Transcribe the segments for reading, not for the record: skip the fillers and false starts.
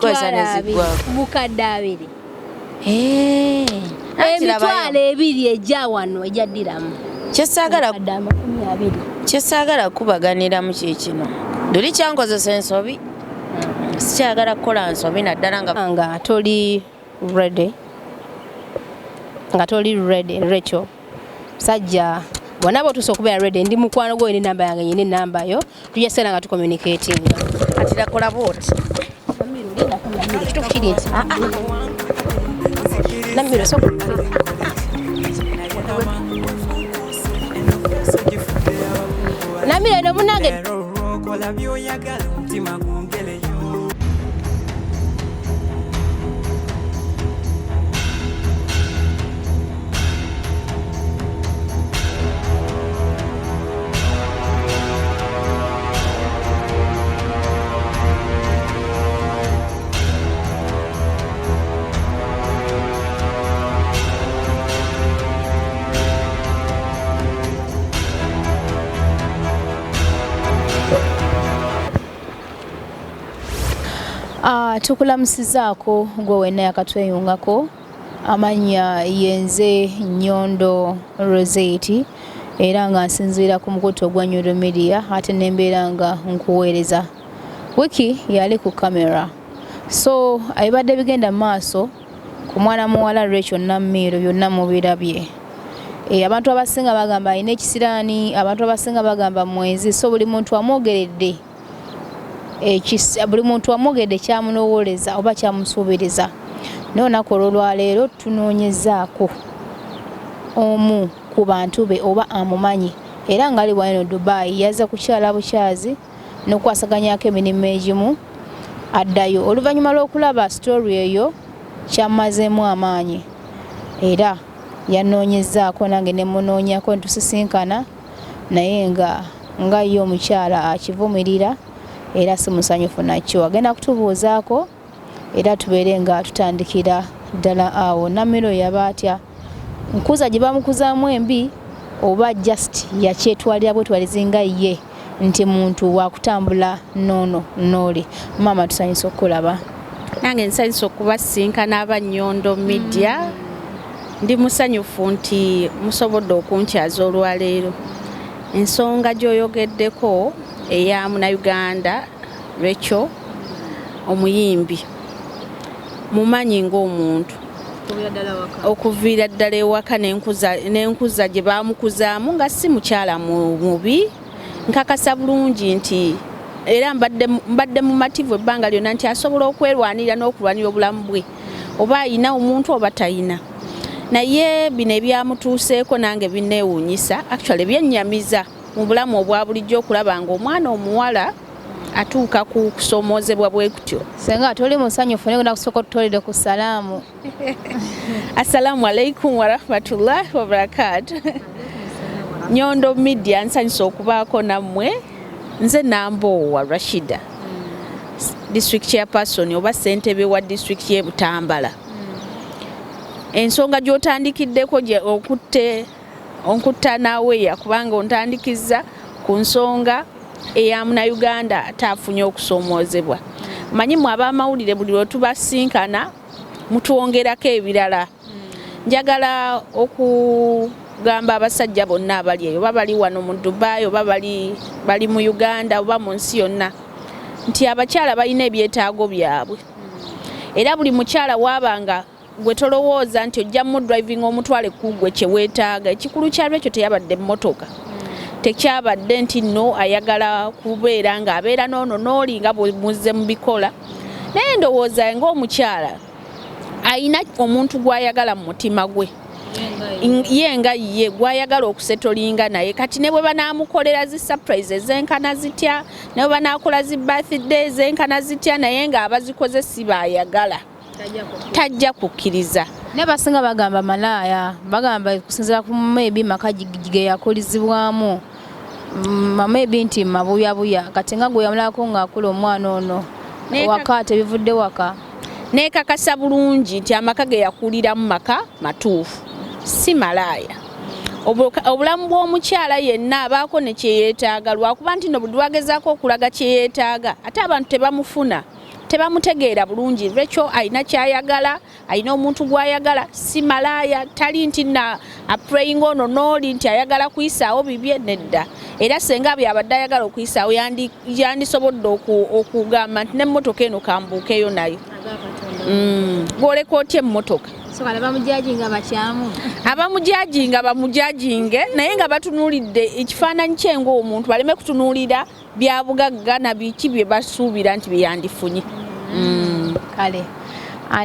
Kozesa neziggwako. Bukadde 2. Eh, anti labayo. 20,000 ejja wano ejja ddiramu. Kyesaagala Bukadde 20. Kyesaagala kubaganiramu kye kino. Luli kyankozesa ensobi. Sikyagala kukola nsobi naddala nga Nga toli ready. Nga toli ready, Rachel. Sajja bonna bw'otuuse okubeera ready, ndi mukwano gwo, olina ennamba yange, nyina ennamba yo, tujja kuseera nga tucommunicatinga. Kati lakola bw'oti. Ekituufu kiri nti Namiro so Namiro eno munnange. Kola by'oyagala, omutima gwongeleyo. Ah, tukulamusizaako gwe wenna yakatweyungako. Amannya yenze Nyondo Rosette, era nga nsinziira ku mukutu ogwa Nyondo Media, ate nembeera nga nkuweereza. Wiki yali ku kamera, so ebibadde bigenda mu maaso ku mwana muwala Rachel Namiiro byonna mubirabye. Abantu abasinga bagamba alina ekisiraani, abantu abasinga bagamba mwenzi, so buli muntu amwogeredde buli muntu amwogedde kyamulowooleza oba kyamusuubiriza. Naye olunaku olw'olwaleero tunoonyezaako omu ku bantu be oba amumanyi, era ng'ali wano Dubai, yazze kukyala bukyazi n'okukwasaganyako emirimu egimu addayo. Oluvannyuma lw'okulaba story eyo kyammazeemu amaanyi, era yannoonyezzaako nange ne munoonyako ne tusisinkana, naye nga ye omukyala akivumirira era si musanyufu nakyo. Agenda kutubuuzaako era tubeere nga tutandikira ddala awo. Namiro yaba atya? Nkuza gye bamukuzaamu embi oba just yakyetwalira bwetwalizi nga ye nti muntu wakutambula noono nooli? Maama, tusanyusa okukulaba. Nange nsanyusa okubasinkana aba Nyondo Media. Ndi musanyufu nti musobodde okunkyaza olwaleero. Ensonga gy'oyogeddeko eya Munnayuganda Rachel omuyimbi, mumanyi ng'omuntu okuviira ddala ewaka n'enkuza gye baamukuzaamu nga si mukyala mubi. Nkakasa bulungi nti era mbadde mumativu ebbanga lyonna nti asobola okwerwanirira n'okulwanira obulamu bwe, oba ayina omuntu oba tayina. Naye bino ebyamutuuseeko nange binneewuunyisa, actually byennyamiza mu bulamu obwa bulijjo okulaba ng'omwana omuwala atuuka ku kusoomoozebwa bwe kutyo. Senga toli musanyufu, naye kusooka otutolere ku salaamu. Assalamu alaikum warahmatullahi wabarakatu. Nyondo Media, nsanyusa okubaako nammwe. Nze Namboowa Rashida, district chairperson oba ssentebe wa district y'e Butambala. Ensonga gy'otandikiddeko gye okutte onkutta naaweya, kubanga ontandikizza ku nsonga eya Munnayuganda ate afunye okusoomoozebwa. Manyi mwe ab'amawulire buli lwe tubasinkana mutwongerako ebirala. Njagala okugamba abasajja bonna abali eyo, oba bali wano mu Dubai oba bali mu Uganda oba mu nsi yonna, nti abakyala balina ebyetaago byabwe, era buli mukyala waabanga gwe tolowooza nti ojja mu driving omutwale ku gwe kye weetaaga. Ekikulu kya Rachel teyabadde mmotoka, tekyabadde nti no ayagala kubeera ng'abeera n'ono n'oli nga bwe muzze mu bikola, naye ndowooza ng'omukyala ayina omuntu gw'ayagala mu mutima gwe, ye nga ye gw'ayagala okusetolinga naye. Kati ne bwe banaamukolera zi surprise ezenkana zitya, ne bwe banaakola zi birthday ezenkana zitya, naye ng'abazikoze si baayagala, tajja kukkiriza. Naye basinga bagamba malaaya, bagamba kusinziira ku maybe maka ge yakulizibwamu, maybe nti mabuyabuya. Kati nga gwe yamulako ng'akula omwana ono waka tebivudde waka. Neekakasa bulungi nti amaka ge yakuliramu maka matuufu, si malaaya. Obulamu bw'omukyala yenna abaako ne kyeyeetaaga, lwakuba nti no buli lwagezaako okulaga kyeyeetaaga ate abantu tebamufuna. Tebamutegeera bulungi. Rachel alina kyayagala, alina omuntu gw'ayagala, si malaaya, tali nti na apraying ono n'oli nti ayagala kuyisaawo bibye, nedda. Era senga byabadde ayagala okuyisaawo, yandisobodde okugamba nti n'emmotoka eno kambuukeyo nayo. Gwoleka otya emmotoka? So kale bamujajinga bakyamu. Abamujajinga bamujajinge, naye nga batunuulidde ekifaananyi kye ng'omuntu, baleme kutunuulira bya bugagga na biki bye basuubira nti bye yandifunye. Kale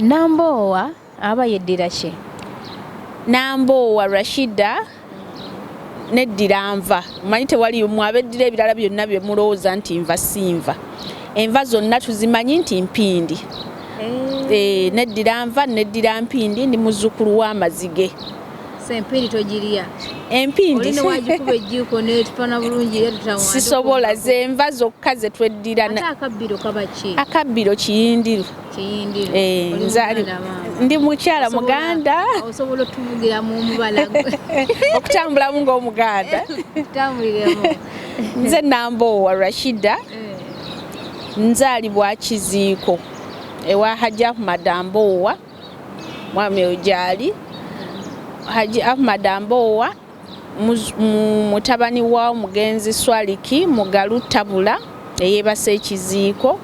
Namboowa aba yeddira ki? Namboowa Rashida, neddira nva. Omanyi tewali mwe abeddira ebirala byonna bye mulowooza nti nva, si nva. Enva zonna tuzimanyi nti mpindi. Neddira nva, neddira mpindi, ndi muzzukulu w'amazige. So empindi togirya? Empindi Olina wagikuba ejjiiko netufana bulungi era tutawaana. Sisobola, zenva zokka ze tweddira. Ate akabbiro kaba ki? Akabbiro kiyindiru. Kiyindiru. Eh, Oli Muganda, maama. Ndi mukyala muganda. Osobola otuvugira mu mubala. Okutambulamu ng'omuganda. Tutambuliremu. Nze Namboowa Rashida, nzaalibwa Kiziiko ewa Haji Ahmad Amboowa, mwami oyo gyali Haji Ahmad Amboowa, mutabani wa omugenzi Swaliki Mugalu Tabula eyeebasa ekiziiko.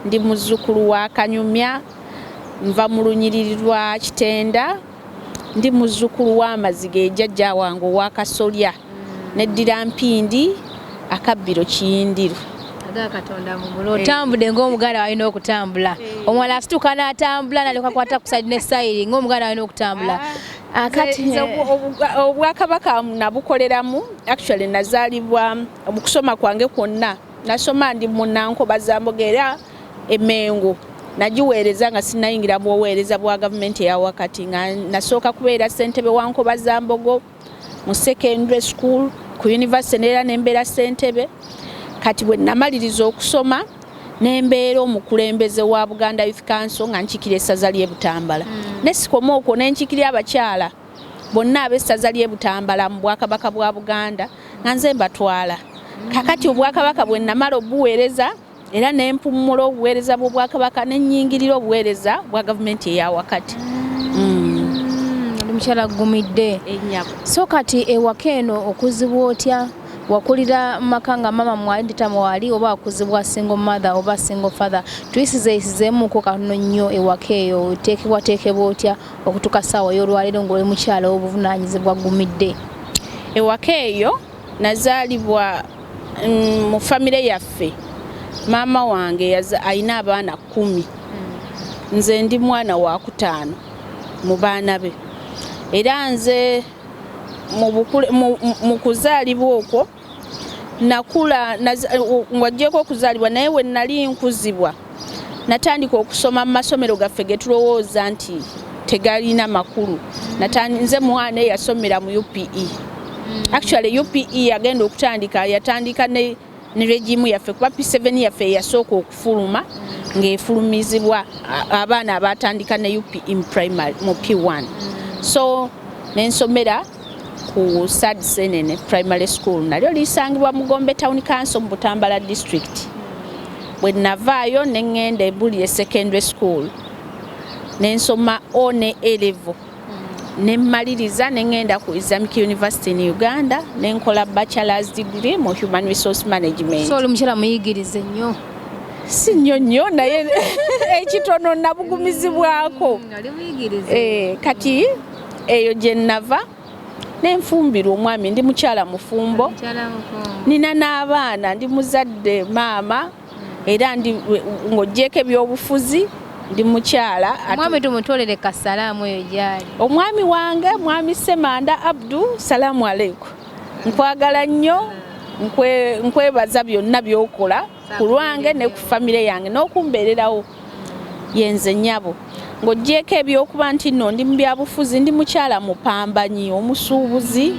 Ndi muzzukulu wa Kanyumya, nva mu lunyiriri lwa Kitenda, ndi muzzukulu w'amaziga ejjajja wange owa Kasolya, neddira mpindi, akabbiro kiyindiru. Aga Katonda mugulu, otambudde ng'omuganda walina okutambula. Omwala asituka n'atambula nalyoka kwata ku side ne side ng'omuganda walina okutambula. Akati Nze obwakabaka nabukoleramu. Actually nazaalibwa, mu kusoma kwange kwonna nasoma ndi Munankobazambogo, era Emengo nagiweereza nga sinnayingira buweereza bwa gavumenti eya wakati, nga nasooka kubeera ssentebe wa Nkobazambogo mu secondary school, ku university neera nembeera ssentebe. Kati bwe namaliriza okusoma nembeera omukulembeze wa Buganda Youth Council nga nkiikira essaza ly'e Butambala, nesikoma okwo, nenkiikirira abakyala bonna ab'essaza ly'e Butambala mu Bwakabaka bwa Buganda nga nze mbatwala. Kakati obwakabaka bwe namala obuweereza, era nempummula obuweereza bw'obwakabaka, nenyingirira obuweereza bwa gavumenti eya wakati. Oli mukyala gumidde. Ennyabo. So kati ewaka eno okuzibwa otya? Wakulira mu maka nga mama mwali, ndita mwali, oba wakuzibwa single mother oba single father? Tuyisizeeyisizeemuko katono nnyo ewaka eyo, oteekebwateekebwa otya okutuuka ssaawa ey'olwaleero ng'oli mukyala w'obuvunaanyizibwa gumidde? Ewaka eyo nazaalibwa mu famire yaffe maama wange alina abaana 10, nze ndi mwana wa kutaano mu baana be. Era nze mu kuzaalibwa okwo nakula ng'oggyeko okuzaalibwa, naye we nali nkuzibwa natandika okusoma mu masomero gaffe ge tulowooza nti tegalina makulu. Nze mwana eyasomera mu UPE. Actually UPE yagenda okutandika, yatandika ne regime yaffe, kuba P7 yaffe eyasooka okufuluma ng'efulumizibwa abaana abatandika ne UPE mu primary mu P1. So nensomera ku Sad Senene Primary School, nalyo lisangibwa mu Gombe Town Council mu Butambala District. Bwe navaayo ne ŋŋenda Ebulire Secondary School, nensoma O ne A level, ne mmaliriza, ne ŋŋenda ku Islamic University in Uganda, ne nkola bachelor's degree mu human resource management. So oli mukyala muyigirize nnyo. Si nnyo nnyo, naye ekitono nabugumizibwako. Oli muyigirize. Kati eyo gye nava nenfumbirwa omwami, ndi mukyala mufumbo. Mukyala mufumbo. Nina n'abaana, ndi muzadde maama, era ndi ng'oggyeko ebyobufuzi ndi mukyala Omwami tumutolere kasalaamu eyo gyali. Omwami wange mwami Semanda Abdu, salaamu aleikum, nkwagala nnyo, nkwebaza byonna by'okola ku lwange ne ku famire yange n'okumbeererawo. Yenze nnyabo. Ng'oggyeko ebyokuba nti nno ndi mu byabufuzi, ndi mukyala mupambanyi, omusuubuzi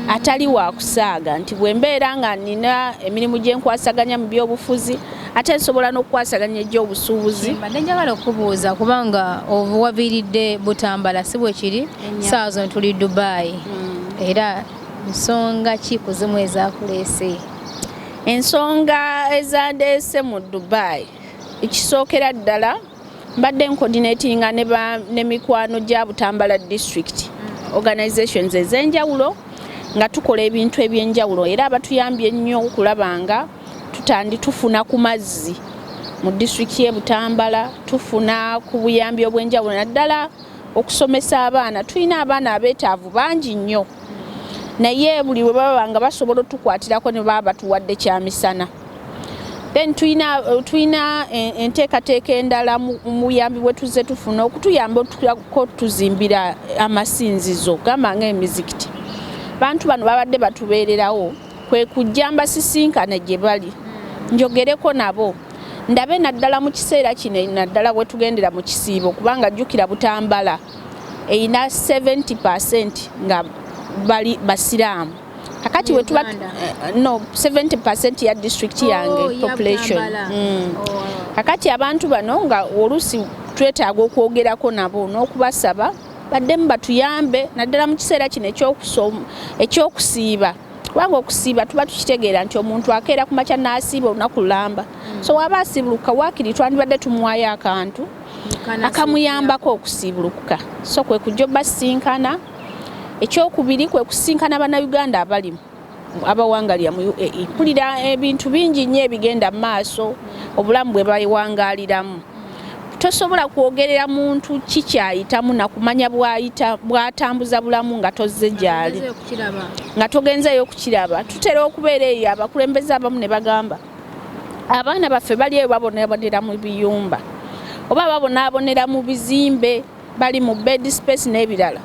atali wa kusaaga, nti bwe mbeera nga nina emirimu gye nkwasaganya mu byobufuzi, ate nsobola n'okukwasaganya egy'obusuubuzi. Mbadde njagala okubuuza, kubanga waviiridde Butambala, si bwe kiri? Saawa zino tuli Dubai, era nsonga ki ku zimu ezakuleese? Ensonga ezandeese mu Dubai Ekisookera ddala, mbadde ncoordinatinga ne mikwano gya Butambala District organizations ez'enjawulo, nga tukola ebintu ebyenjawulo, era abatuyambye ennyo okulaba nga tufuna ku mazzi mu disitulikiti y'e Butambala, tufuna ku buyambi obw'enjawulo, naddala okusomesa abaana. Tulina abaana abeetaavu bangi nnyo, naye buli bwe baba nga basobola otukwatirako ne baba batuwadde kyamisana. Then tulina enteekateeka endala mu buyambi bwe tuzze tufuna okutuyamba ko tuzimbira amasinzizo, gamba ng'emizikiti. Bantu bano babadde batubeererawo, kwe kujja mbasisinkane gye bali, njogereko nabo, ndabe naddala mu kiseera kino, naddala bwe tugendera mu kisiibo, kubanga jjukira Butambala erina 70% nga bali basiraamu. Kakati we tuba no 70% ya district yange. Oh, ya population. Butambala. Oh. Kakati abantu bano nga oluusi twetaaga okwogerako nabo n'okubasaba baddemu batuyambe, naddala mu kiseera kino ekyokusiiba, kubanga okusiiba tuba tukitegeera nti omuntu akeera ku makya n'asiiba olunaku lulamba. So waba asiibuluka, waakiri twandibadde tumuwayo akantu akamuyambako okusiibulukuka. So kwe kujja obasinkana. Ekyokubiri, kwe kusinkana Bannayuganda abali abawangalira mu UAE. Mpulira ebintu bingi nnyo ebigenda mu maaso, obulamu bwe bawangaaliramu. Tosobola kwogerera muntu kikyayitamu nakumanya bwayita bw'atambuza bulamu nga tozze gy'ali, nga togenzeeyo okukiraba. Tutera okubeera eyo, abakulembeze abamu ne bagamba abaana baffe bali eyo babonaabonera mu biyumba oba babonaabonera mu bizimbe, bali mu bed space n'ebirala.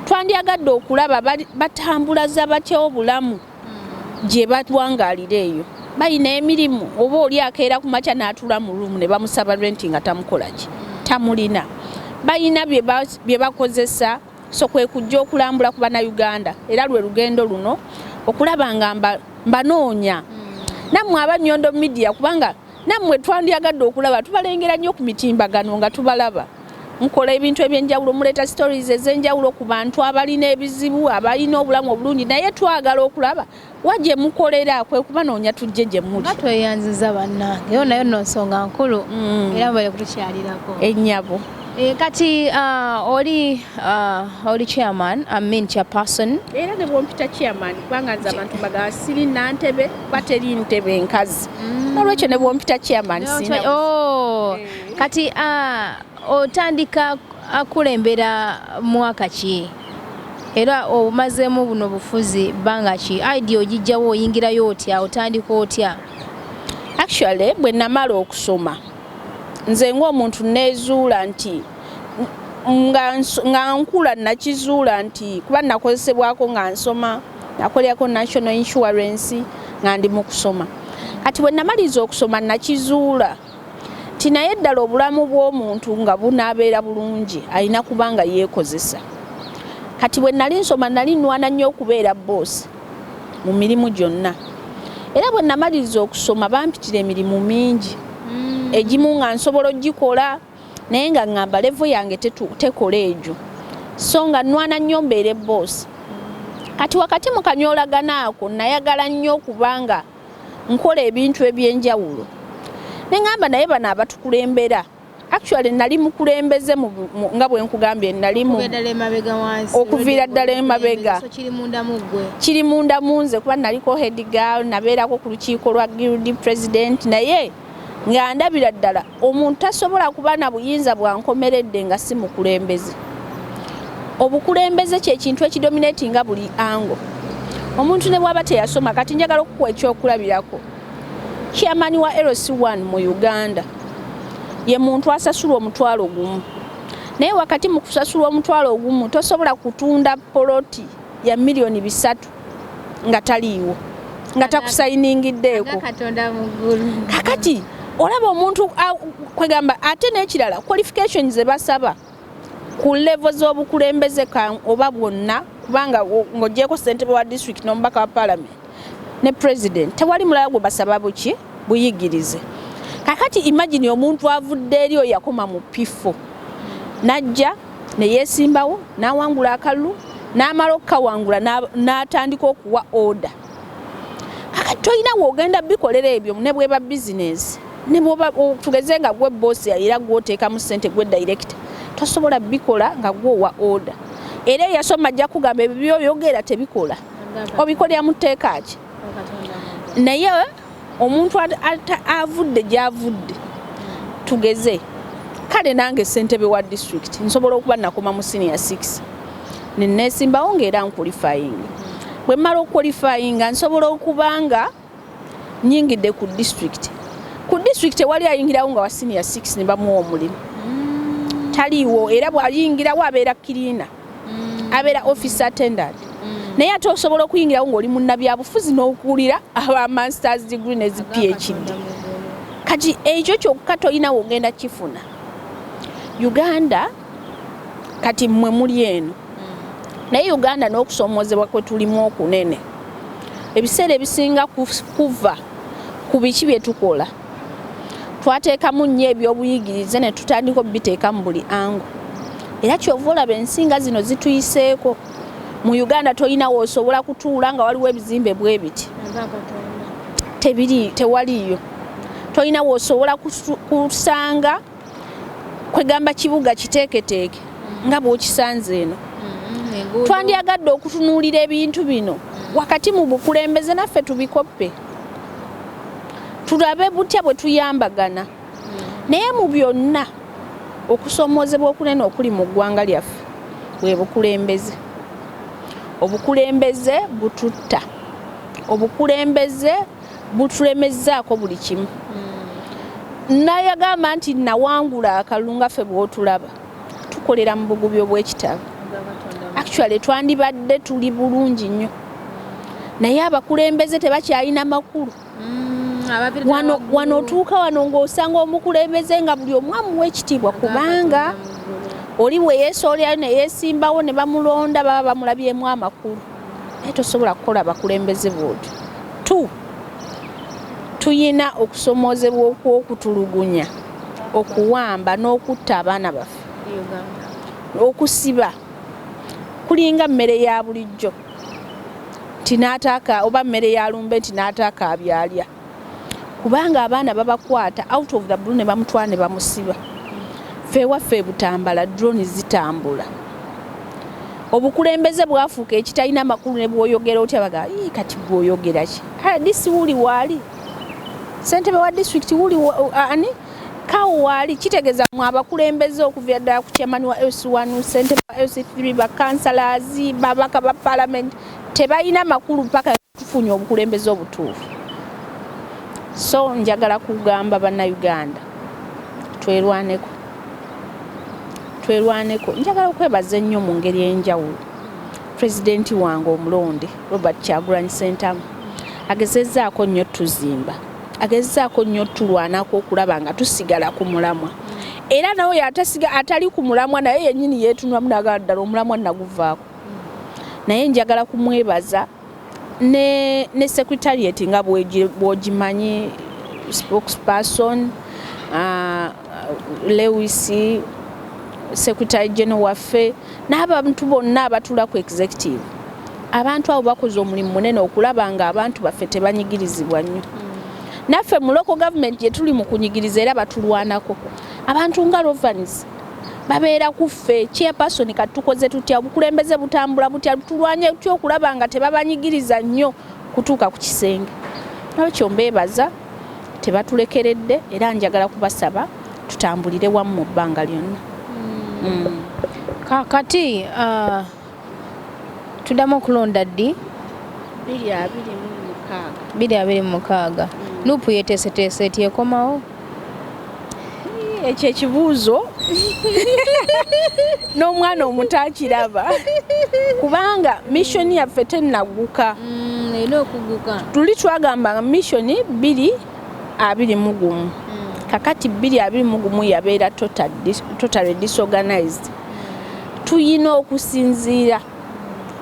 Twandyagadde okulaba batambulaza batya obulamu gye batwangaalira eyo. Balina emirimu oba oli akeera ku makya n'atuula mu room ne bamusaba renti nga tamukola ki, tamulina. Balina bye bakozesa. So kwe kujja okulambula ku Bannayuganda, era lwe lugendo luno okulaba nga mbanoonya nammwe Abanyondo Media, kubanga nammwe twandyagadde okulaba. Tubalengera nnyo ku mitimbagano nga tubalaba mukola ebintu ebyenjawulo, muleeta stories ez'enjawulo ku bantu abalina ebizibu, abalina obulamu obulungi, naye twagala okulaba wa gye mukolera. Kwe kubanoonya tujje gye muli. Nga tweyanziza bannange, eyo nayo nno nsonga nkulu, era mubale kutukyalirako. Ennyabo. Kati oli chairman, I mean chairperson. Era ne bwompita chairman, kubanga nze abantu bagamba siri nantebe, kuba teri ntebe enkazi, nolwekyo ne bwompita chairman sina. Oh, kati otandika akulembera mwaka ki, era omazeemu buno bufuzi bbanga ki? Idea ogijjawo, oyingirayo otya, otandika otya? Actually, bwe namala okusoma, nze ng'omuntu neezuula nti nga nkula nakizuula nti kuba nakozesebwako nga nsoma, nakolerako National Insurance nga ndi mu kusoma. Kati bwe namaliriza okusoma, nakizuula nti naye ddala obulamu bw'omuntu nga bunaabeera bulungi alina kuba nga yeekozesa. Kati bwe nali nsoma, nali nwana nnyo okubeera boss mu mirimu gyonna, era bwe namaliriza okusoma bampitira emirimu mingi, egimu nga nsobola ogikola, naye nga ŋŋamba level yange tekola egyo. So nga nwana nnyo mbeere boss. Kati wakati mu kanyoolagano ako, nayagala nnyo okubanga nkola ebintu ebyenjawulo, ne ŋŋamba naye bano abatukulembera, actually nali mukulembeze nga bwe nkugambye, nali mu Okuviira ddala emabega. So kiri munda mu ggwe. Kiri munda mu nze, kuba naliko head girl, nabeerako ku lukiiko lwa guild president, naye nga ndabira ddala omuntu tasobola kuba na buyinza bwankomeredde nga si mukulembeze. Obukulembeze kyekintu ekidominatinga buli ango, omuntu ne bwaba teyasoma. Kati njagala okukuwa ekyokulabirako. Chairman wa LC1 mu Uganda ye muntu asasulwa 10,000, naye wakati mu kusasulwa 10,000 tosobola kutunda poloti ya miliyoni 3 nga taliiwo, nga takusayiningiddeeko. Nga Katonda mu ggulu. Kakati olaba omuntu kwegamba, ate n'ekirala, qualifications ze basaba ku level z'obukulembeze oba bwonna, kubanga ng'ogyeko ssentebe wa district n'omubaka wa parliament ne president, tewali mulala gwe basaba buki buyigirize. Kakati imagine omuntu avudde eri, oyo yakoma mu P4, najja ne yeesimbawo n'awangula akalulu, n'amala okukawangula n'atandika okuwa order. Kakati tolina woogenda bikolera ebyo ne bweba bizinesi. Ne bw'oba tugeze nga gwe boss era gw'oteekamu ssente, gwe director, tosobola bikola nga gwe owa order. Era eyasoma ajja kugamba ebyo byoyogera tebikola, obikolera mu tteeka ki? Naye omuntu avudde gy'avudde, tugeze kale nange ssentebe wa district nsobola okuba nakoma mu senior 6 nenesimbawo ngaera nqualifyinga. Bwe mmala okuqualifyinga, nsobola okuba nga nyingidde ku district. Ku district tewali ayingirawo nga wa senior 6 ne bamuwa omulimu, taliiwo. Era bw'ayingirawo abeera cleaner, abeera office attendant. Naye ate osobola okuyingirawo ng'oli munnabyabufuzi n'okuwulira aba masters degree ne zi PhD. Kati ekyo kyokka tolina wogenda kifuna Uganda. Kati mmwe muli eno, naye Uganda n'okusomoozebwa kwe tulimu okunene ebiseera ebisinga kuva ku biki bye tukola. Twateekamu nnyo ebyobuyigirize ne tutandika obiteeka mu buli angle, era kyova olaba ensinga zino zituyiseeko. Mu Uganda tolina woosobola kutuula nga waliwo ebizimbe bwe biti, tebiri, tewaliiyo. Tolina woosobola kusanga kwegamba kibuga kiteeketeeke nga bw'okisanze eno. Twandyagadde okutunuulira ebintu bino wakati mu bukulembeze, naffe tubikoppe, tulabe butya bwe tuyambagana. Naye mu byonna, okusomoozebwa okunene okuli mu ggwanga lyaffe bwe bukulembeze. Obukulembeze bututta, obukulembeze butulemezzaako buli kimu. Nayagamba nti nawangula akalulu nga ffe bw'otulaba tukolera mu bugubi obw'ekitabo. Actually twandibadde tuli bulungi nnyo, naye abakulembeze tebakyalina makulu. Wano wano otuuka wano ng'osanga omukulembeze nga buli omu amuwa ekitiibwa, kubanga oli bwe yeesoolerayo ne yeesimbawo ne bamulonda, baba bamulabyemu amakulu. Naye tosobola kukola abakulembeze bw'otyo. Tu tuyina okusomoozebwa okw'okutulugunya, okuwamba n'okutta abaana baffe, okusiba kulinga mmere ya bulijjo nti n'ataaka, oba mmere ya lumbe nti n'ataaka abyalya, kubanga abaana babakwata out of the blue ne bamutwala ne bamusiba. Ffe ewaffe e Butambala drone zitambula. Obukulembeze bwafuuka ekitalina makulu, ne bwoyogera otya baga, "Ii, kati bwoyogera ki?" Disi wuli waali, ssentebe wa disitulikiti wuli ani kawo waali. Kitegeeza mwe abakulembeze okuva ddala ku chairman wa LC1, ssentebe wa LC3, bakansalazi, babaka ba parliament, tebalina makulu paka tufunye obukulembeze obutuufu. So njagala kugamba Bannayuganda twerwaneko, twerwaneko. Njagala okwebaza ennyo mu ngeri ey'enjawulo pulezidenti wange omulonde Robert Kyagulanyi Ssentamu. Agezezzaako nnyo tuzimba, agezezzaako nnyo tulwanako okulaba nga tusigala ku mulamwa. Era nawe atasiga atali ku mulamwa naye yennyini yeetunulamu nagala ddala omulamwa naguvaako. Naye njagala kumwebaza ne secretariat nga bw'ogimanyi, spokesperson Lewis, secretary general waffe, n'abantu bonna abatula ku executive. Abantu abo bakoze omulimu munene okulaba nga abantu baffe tebanyigirizibwa nnyo. Naffe mu local government gye tuli mu kunyigiriza, era batulwanako. Abantu nga Rovans babeera ku ffe, chairperson, kati tukoze tutya, obukulembeze butambula butya, tulwanye tutya okulaba nga tebabanyigiriza nnyo kutuuka ku kisenge. Nolwekyo mbeebaza, tebatulekeredde, era njagala kubasaba tutambulire wamu mu bbanga lyonna. Kakati tuddamu okulonda ddi? 2026. 2026. NUP yeteeseteese eti ekomawo? Ekyo ekibuuzo n'omwana omuto akiraba, kubanga mission yaffe tennagguka. Erina okugguka. Tuli twagamba mission 2021. Kakati 2021 yabeera totally disorganized. Tuyina okusinziira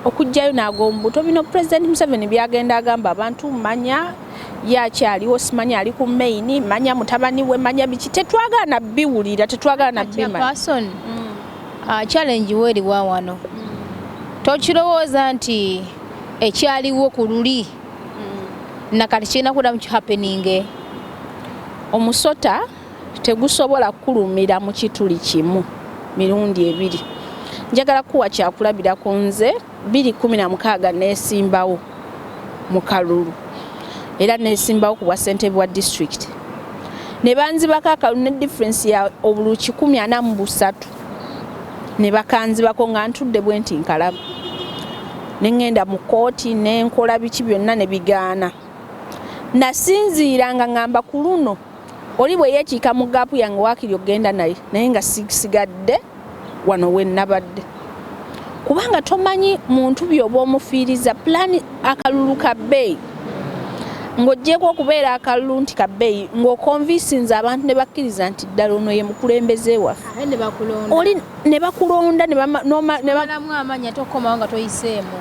okugjayo n'ag'omubuto bino President Museveni byagenda agamba abantu, manya ye akyaliwo, simanya ali ku main, manya mutabani we, manya biki. Tetwagala na biwulira, tetwagala na bimanya. Chairperson, challenge weeriwa wano, tokirowooza nti ekyaliwo ku luli nakati kirina kuddamu kihappeninge? Omusota tegusobola kukulumira mu kituli kimu mirundi ebiri. Njagala kuwa kyakulabirako, nze 2016 neesimbawo mu kalulu, era neesimbawo ku bwa ssentebe bwa disitulikiti, ne banzibako akalulu ne difference ya obululu 143, ne bakanzibako nga ntudde bwe nti nkalaba. Ne ŋŋenda mu kkooti ne nkola biki byonna ne bigaana. Nasinziira nga ŋŋamba ku luno oli bwe yeekiika mu gap yange waakiri okugenda naye, naye nga sigadde wano we nabadde, kubanga tomanyi muntu by'oba omufiiriza. Pulaani akalulu ka bbeeyi, ng'oggyeko okubeera akalulu nti ka bbeeyi, ng'oconvincinze abantu ne bakkiriza nti ddala ono ye mukulembeze waffe. Ate ne bakulonda. Oli ne bakulonda ne bama- n'oma- ne ba- Malamu amaanyi ate okukomawo nga toyiseemu.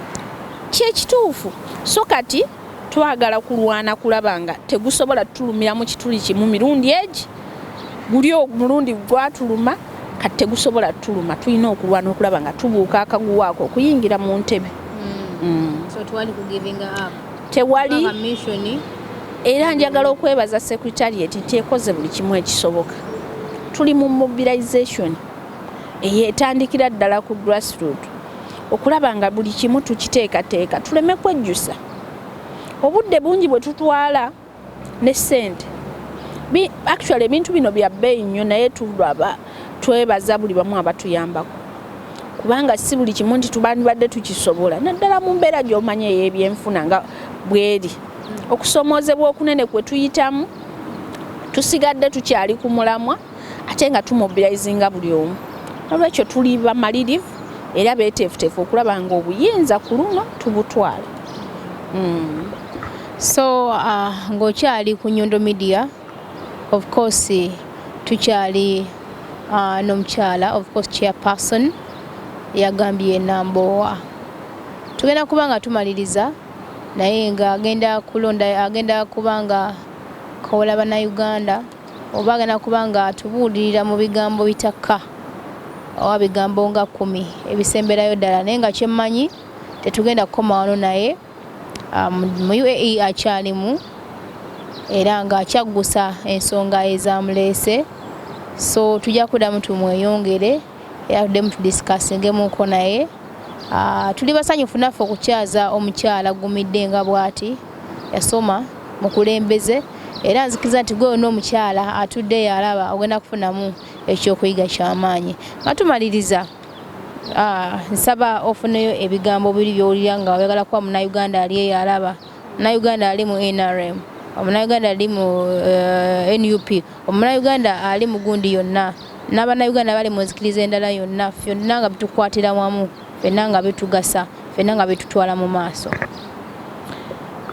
Kyekituufu. So kati twagala kulwana kulaba nga tegusobola tutulumira mu kituli kimu mirundi egi. Guli omulundi gwatuluma, kati tegusobola tutuluma. Tulina okulwana okulaba nga tubuuka akaguwaako okuyingira mu ntebe. So tewali ku giving up. Tewali. Kubanga mission. Era njagala okwebaza secretariat nti ekoze buli kimu ekisoboka. Tuli mu mobilization eyetandikira ddala ku grassroot, okulaba nga buli kimu tukiteekateeka tuleme kwejjusa. Obudde bungi bwe tutwala ne ssente. Actually ebintu bino bya bbeeyi nnyo, naye tulaba twebaza buli bamu abatuyambako, kubanga si buli kimu nti tubandibadde tukisobola, naddala mu mbeera gy'omanyi ey'ebyenfuna nga bweri, okusomoozebwa okunene kwe tuyitamu. Tusigadde tukyali ku mulamwa ate nga tumobilizinga buli omu. Nolwekyo tuli bamalirivu era beeteefuteefu okulaba nga obuyinza ku luno tubutwala. So ng'okyali ku Nyondo Media, of course tukyali n'omukyala, of course chairperson yagambye Nambowa. Tugenda kuba nga tumaliriza, naye nga agenda kulonda, agenda kuba nga kola bannayuganda, oba agenda kuba nga atubuulirira mu bigambo bitakka oba bigambo nga 10 ebisemberayo ddala. Naye nga kyemmanyi, tetugenda kukoma wano naye mu UAE akyalimu era ng'akyaggusa ensonga ezamuleese. So tujja kuddamu tumweyongere era tuddemu tudiscussingemuko naye. Tuli basanyufu naffe okukyaza omukyala gumidde nga bw'ati, yasoma, mukulembeze, era nzikiriza nti gwe yonna omukyala atuddeyo alaba ogenda kufunamu ekyokuyiga kyamaanyi. Nga tumaliriza, nsaba ofuneyo ebigambo biri byowulira nga oyagala kuba munnayuganda ali eyo alaba, munnayuganda ali mu NRM, omunnayuganda ali mu NUP, omunnayuganda ali mu gundi yonna, n'abannayuganda bali mu nzikiriza endala yonna, fyonna nga bitukwatira wamu, ffenna nga bitugasa, ffenna nga bitutwala mu maaso.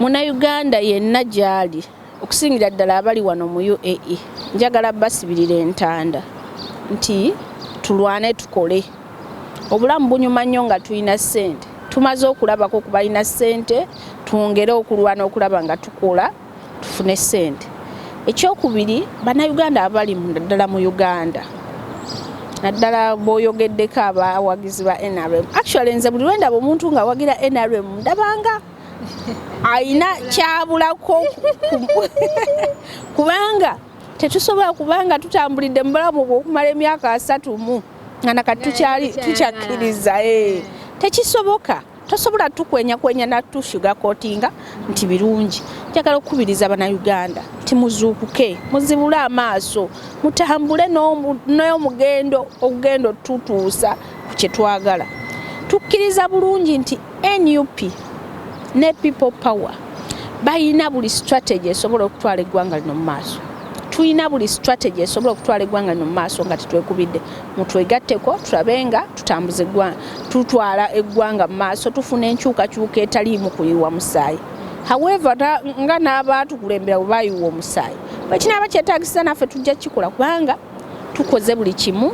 Munnayuganda yenna gy'ali, okusingira ddala abali wano mu UAE, njagala basibirira entanda nti tulwane tukole. Obulamu bunyuma nnyo nga tulina ssente. Tumaze okulabako ku balina ssente, twongere okulwana okulaba nga tukola tufune ssente. Ekyokubiri, bannayuganda abali naddala mu Uganda, naddala b'oyogeddeko abawagizi ba NRM. Actually nze buli lwendaba omuntu ng'awagira NRM, ndabanga ayina kyabulako, kubanga tetusobola, kubanga tutambulidde mu bulamu bw'okumala emyaka 30 nga nakati tukyali tukyakkiriza. Tekisoboka. Tosobola tukwenyakwenya natusugarcoatinga nti birungi. Njagala okukubiriza bannayuganda nti muzuukuke, muzibule amaaso, mutambule n'omugendo ogugenda otutuusa ku kye twagala. Tukkiriza bulungi nti NUP ne People Power balina buli strategy esobola okutwala eggwanga lino mu maaso. Tulina buli strategy esobola okutwala eggwanga lino mu maaso nga tetwekubidde. Mutwegatteko tulabe nga tutambuza eggwanga, tutwala eggwanga mu maaso, tufuna enkyukakyuka etaliimu kuyiwa musaayi. However, nga n'abaatukulembera bwe bayiwa omusaayi, bwe kinaaba kyetaagisa naffe tujja kukikola, kubanga tukoze buli kimu,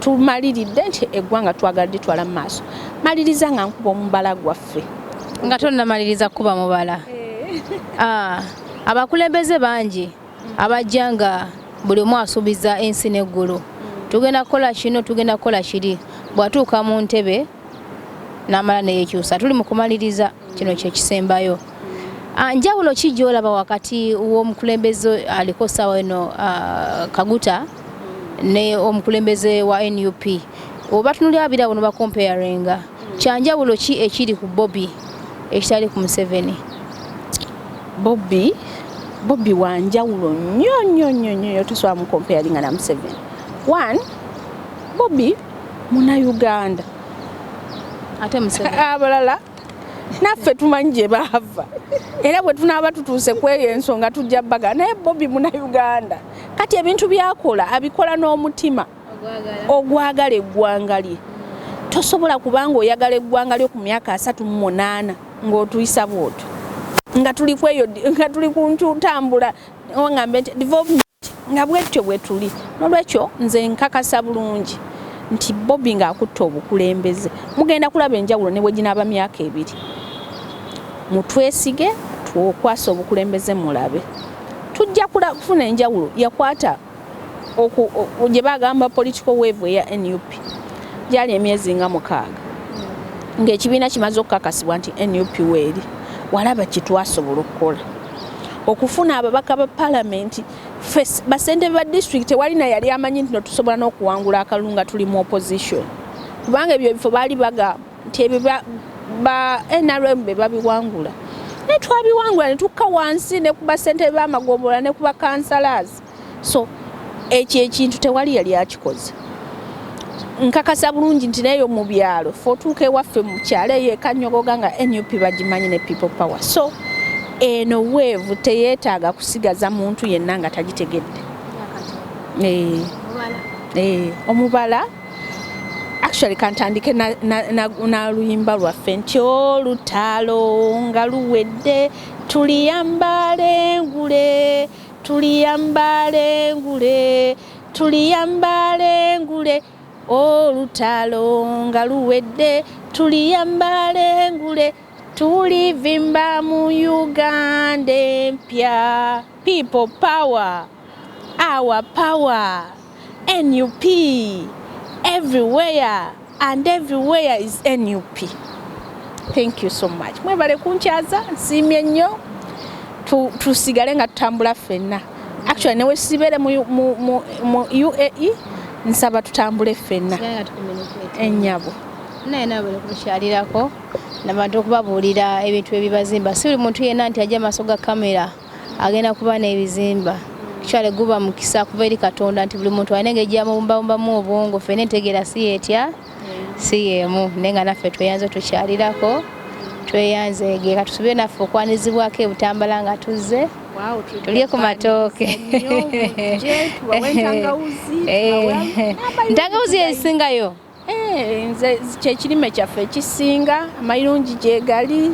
tumaliridde nti eggwanga twagala litwala mu maaso. Maliriza nga nkuba omubala gwaffe. Nga tonnamaliriza kuba mubala, abakulembeze bangi abajja nga buli omu asuubiza ensi n'eggulu, tugenda kukola kino, tugenda kukola kiri. Bw'atuuka mu ntebe n'amala neyekyusa. Tuli mu kumaliriza, kino kyekisembayo. Njawulo ki gy'olaba wakati w'omukulembeze aliko ssaawa eno Kaguta ne omukulembeze wa NUP? Oba tunulira babiri abo nobacomparinga, kyanjawulo ki ekiri ku Bobi ekitali ku Museveni? Bobi wanjawulo nnyo nnyo nnyo nnyo, tosobola mucomparinga na Museveni. One, Bobi Munnayuganda. Ate Museveni? Abalala naffe tumanyi gye baava, era bwe tunaaba tutuuse ku eyo ensonga tujja baga. Naye Bobi Munnayuganda. Kati ebintu byakola abikola n'omutima ogwagala eggwanga lye. Tosobola kubanga oyagala eggwanga lyo ku myaka 38 ng'otuyisa bwotyo, nga tuli kweyo, nga tuli ku ntambula, ngambe nti development, nga bwetyo bwe tuli. Nolwekyo nze nkakasa bulungi nti Bobi ng'akutta obukulembeze, mugenda kulaba enjawulo ne bwe ginaaba myaka 2. Mutwesige, twokwasa obukulembeze, mulabe, tujja kufuna enjawulo. Yakwata gye bagamba political wave eya NUP, gyali emyezi nga 6 ng'ekibiina kimaze okukakasibwa nti NUP weeri. Walaba kyetwasobola okukola okufuna ababaka ba palamenti, basentebe ba district. Tewali na yali amanyi nti no tusobola n'okuwangula akalulu nga tuli mu opposition, kubanga ebyo ebifo baali bagamba nti ebyo ba NRM be babiwangula, naye twabiwangula ne tukka wansi ne ku basentebe b'amagombola ne ku bakansalazi. So ekyo ekintu tewali yali akikoze. Nkakasa bulungi nti neyo mu byalo, fe otuuka ewaffe mu kyalo eyo ekanyogoga nga NUP bagimanyi ne People Power. So eno wave teyeetaaga kusigaza muntu yenna nga tagitegedde. Omubala actually kantandike na luyimba lwaffe nti olutalo nga luwedde tuliyambala engule, tuliyambala engule, tuliyambala engule. Olutalo nga luwedde tuliyambala engule, tulivimba mu Uganda empya. People power, our power, NUP everywhere and everywhere is NUP. Thank you so much, mwebale kunkyaza, nsiimye nnyo. Tusigale nga tutambula ffenna. Actually newe sibeere mu UAE, nsaba tutambule ffenna ennyabo. Naye nawe bali kukyalirako nabantu okubabuulira ebintu ebibazimba. Si buli muntu yenna nti ajja maaso ga kamera agenda kuba n'ebizimba. Kyale guba mukisa kuva eri Katonda nti buli muntu alina engeri gyamubumbabumbamu obwongo. Ffenna entegeera si yetya, si yeemu, naye nga naffe tweyanze tukyalirako, tweyanzeege. Katusubire naffe okwanizibwako ebutambala nga tuzze tulye ku matooke. Ntangawuzi yesingayo. Nze kyekirime kyaffe ekisinga, amayirungi gyegali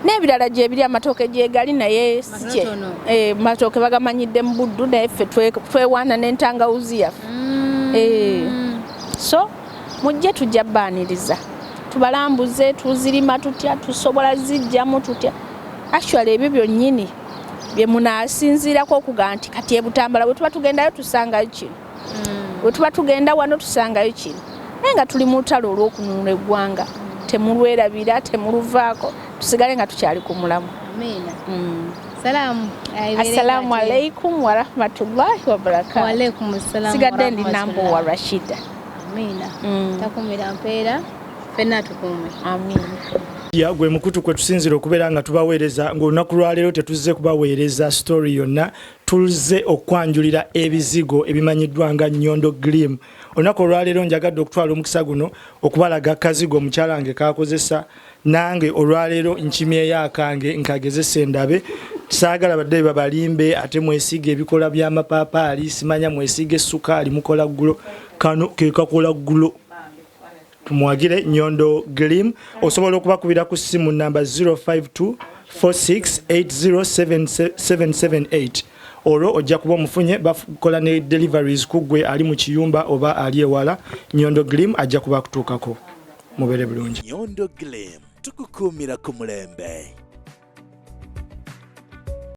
n'ebirala gyebiri, amatooke gyegali, naye matooke bagamanyidde mu Buddu, naye ffe twewaana n'entangawuzi yaffe. So mujje, tujja baaniriza, tubalambuze tuzirima tutya, tusobola zijjamu tutya. Actually ebyo byonnyini bye munaasinziirako okugamba nti kati ebutambala bwe tuba tugendayo tusangayo kino, bwe tuba tugenda wano tusangayo kino. Naye nga tuli mu lutalo olw'okununula eggwanga, temulwerabira, temuluvaako, tusigale nga tukyali ku mulamu. Amiina. Salaamu. Assalamu alaikum warahmatullahi wabarakatu. Waalaikum salaam. Sigadde ndi Nambowa Rashida. Amiina. Takumira mpeera, ffenna tukuume. Amiina. Ya gwe mukutu kwe tusinzira okubeera nga tubaweereza. Ng'olunaku lwaleero tetuzze kubaweereza story yonna, tuzze okwanjulira ebizigo ebimanyiddwa nga Nyondo Glim. Olunaku olwaleero njagadde okutwala omukisa guno okubalaga akazigo omukyala wange kakozesa. Nange olwaleero nkimyeyo akange nkagezesa endabe. Saagala badde babalimbe ate mwesiga ebikola by'amapaapaali, simanya mwesiga essukaali mukola ggulo. Kano ke kakola ggulo. Tumwagire Nyondo Glim. Osobola okubakubira ku ssimu namba 052 4680778, olwo ojja kuba omufunye. Bakola ne deliveries ku ggwe ali mu kiyumba oba ali ewala. Nyondo Glim ajja kuba akutuukako. Mubeere bulungi. Nyondo Glim, tukukuumira ku mulembe.